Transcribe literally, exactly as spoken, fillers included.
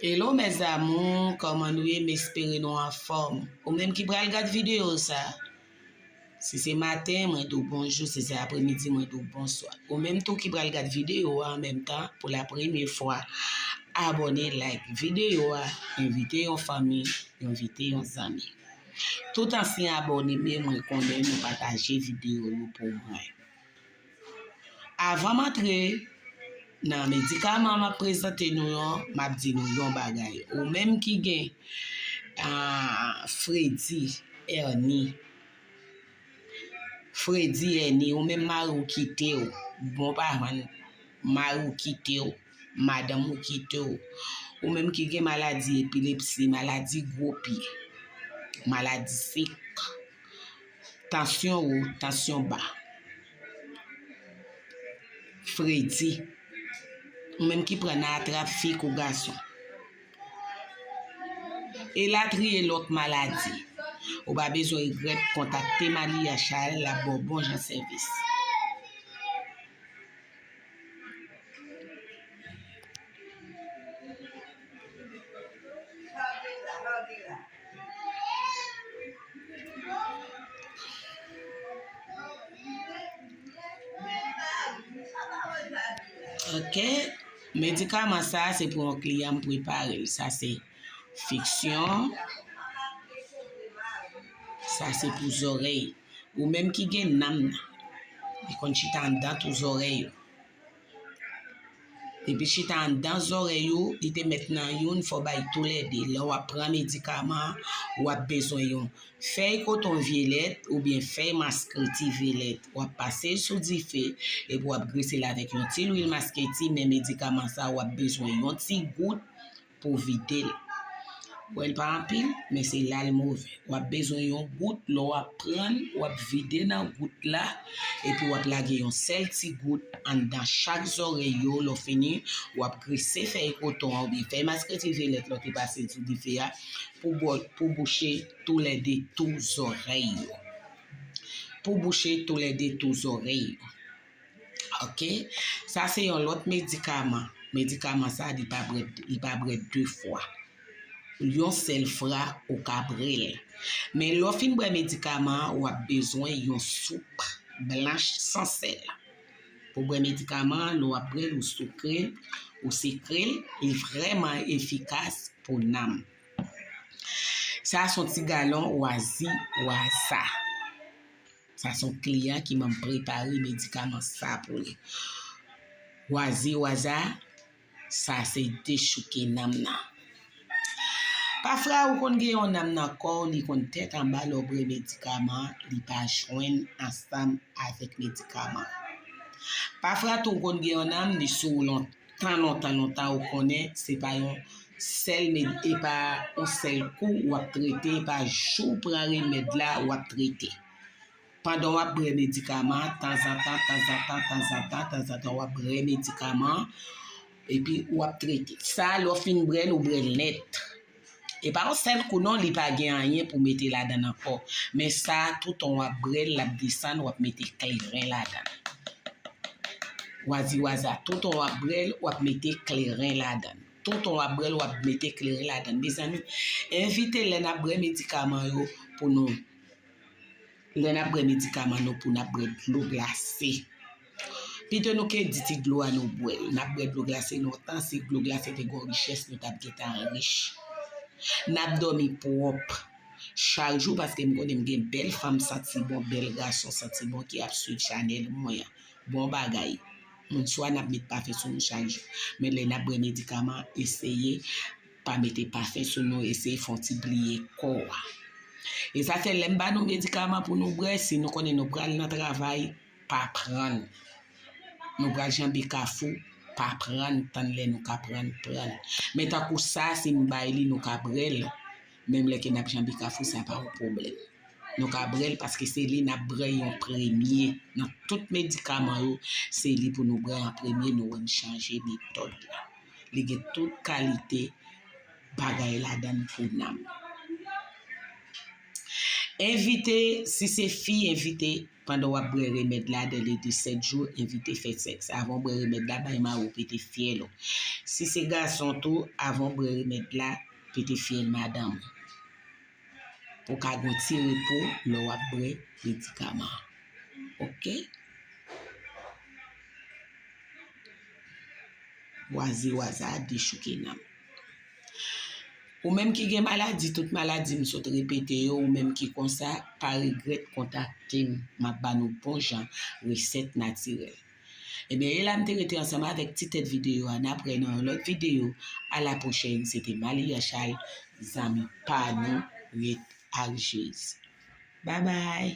Hello mes amours, kòman nou ye? M espere nou anfòm. Ou menm ki pral gad videyo sa, si se maten, mwen di w bonjou, si se apremidi, mwen di w bonswa. Ou menm tou ki pral gad videyo a an menm tan pou la premye fwa, abòne, like videyo a, envite yon fanmi, envite yon zanmi. Tout ansyen abòne m yo, mwen konnen nou pataje videyo yo pou mwen. Avan m antre nan medikaman m ap prezante nou yo, m ap di nou yon bagay. Ou menm ki gen, ah, fredi, èni, fredi, èni, ou menm mari w kite w, bon pa jwenn, mari w kite w, madanm ou kite w, ou menm ki gen maladi epilepsi, maladi gwo pye, maladi sik, tansyon wo, tansyon ba, fredi, ou menm ki pran nan atrap fi kou gason, elatriye lòt maladi. Ou pa bezwen regrèt, kontakte Malia Charles, l ap ba w bon jan sèvis. Ok. Medikaman sa a se pou yon kliyan m prepare l. Sa se fiksyon. Sa se pou zòrèy. Ou menm ki gen nanm nan, li konn chita anndan tou zòrèy yo. Depi chita anndan zòrèy ou, li te mèt nan youn, fò w bay toulède. Lè w ap pran medikaman an, w ap bezwen yon fèy koton vyolèt oubyen fèy maskreti vyolèt. W ap pase l sou dife, epi w ap grese l avèk yon ti lwil maskreti, men medikaman sa a, w ap bezwen yon ti gout pou w vide l. Bwè l pa anpil, men se la l move. W ap bezwen yon gout, lè w ap pran l, w ap vide nan gout la, epi w ap lage yon sèl ti gout anndan chak zòrèy yo. Lè w fini, w ap grese fèy koton an oubyen fèy maskreti vyolèt lè w te pase l sou dife a pou bò-, pou bouche toulède tou zòrèy yo. Pou bouche toulède tou zòrèy yo. Ok? Sa se yon lòt medikaman. Medikaman sa, li pa bwè, li pa bwè de fwa. Yon sèl fwa, ou ka bwè l. Men lè w fin bwè medikaman an, w ap bezwen yon soup blanch san sèl. Pou bwè medikaman an, lè w ap bwè l, ou sikre l, ou sikre l, li vrèman efikas pou nanm. Sa se yon ti galon wazi waza. Sa se yon kliyan ki ban m prepare medikaman sa pou li. Wazi waza, sa se dechouke nanm nan. Pafwa ou konn gen yon nanm nan kò w, li konn tèt anba lè w bwè medikaman, li pa jwenn ansanm avèk medikaman. Pafwa tou ou konn gen yon nanm, li sou ou lontan, lontan, lontan, ou konnen se pa yon sèl med-, e pa yon sèl kou w ap trete, e pa jou w pran remèd la w ap trete. Pandan w ap bwè medikaman an, tanzantan, tanzantan, tanzantan, tanzantan, w ap bwè medikaman an, epi w ap trete. Sa, lè w fin bwè l, ou bwè l nèt. E pa yon sèl kou non, li pa gen anyen pou mete ladan l ankò. Men sa, toutan w ap bwè l, l ap desann, w ap mete kleren ladan l. Wazi waza, toutan w ap bwè l, w ap mete kleren ladan l. Toutan w ap bwè l, w ap mete kleren ladan l. Mezanmi, evite lè n ap bwè medikaman yo pou nou Lè n ap bwè medikaman nou pou n ap bwè dlo glase. Pito nou ke di ti dlo a nou bwè l. N ap bwè dlo glase lontan, si dlo glase te gen yon richès nou t ap gentan rich. N ap dòmi pwòp chak jou paske m konnen m gen bèl fanm santi bon, bèl gason santi bon ki ap swiv chanèl mwen an. Bon bagay. Moun swa n ap met pafen sou nou chak jou. Men lè n ap bwè medikaman, eseye pa mete pafen sou nou, eseye fè yon ti bliye kò a. E sa fè lè m ba nou medikaman pou nou bwè, si nou konnen nou pral nan travay, pa pran l. Nou pral janbe kafou, pa pran l, tann lè nou ka pran l, pran l. Men tankou sa, si m bay li, nou ka bwè l. Menm lè ke n ap janbe kafou, sa pa yon pwoblèm. Nou ka bwè l paske se li n ap bwè an premye. Nan tout medikaman yo, se li pou nou bwè an premye. Nou wè m chanje metòd la. Li gen tout kalite bagay ladan l pou nanm. Envite, si se fi, envite pandan w ap bwè remèd la, dans les de sèt jou, envite fè sèks. Avan w bwè remèd la, bay mari w pete fyèl ou. Si se gason tou, avan w bwè remèd la, pete fyèl madanm ou. Pou w ka gen yon ti repo lè w ap bwè medikaman an. Oke? Waze waza dechouke nanm. Ou menm ki gen maladi, tout maladi m sot repete yo, ou menm ki konsa, pa regrèt kontakte m. M ap ba nou bon jan resèt natirèl. Ebyen, e la m te rete ansanm avèk ti tèt videyo a. N ap wè nan yon lòt videyo. A la pwochèn, se te Malia Chay, zanmi pa nou, ret ak Jezi. Babay!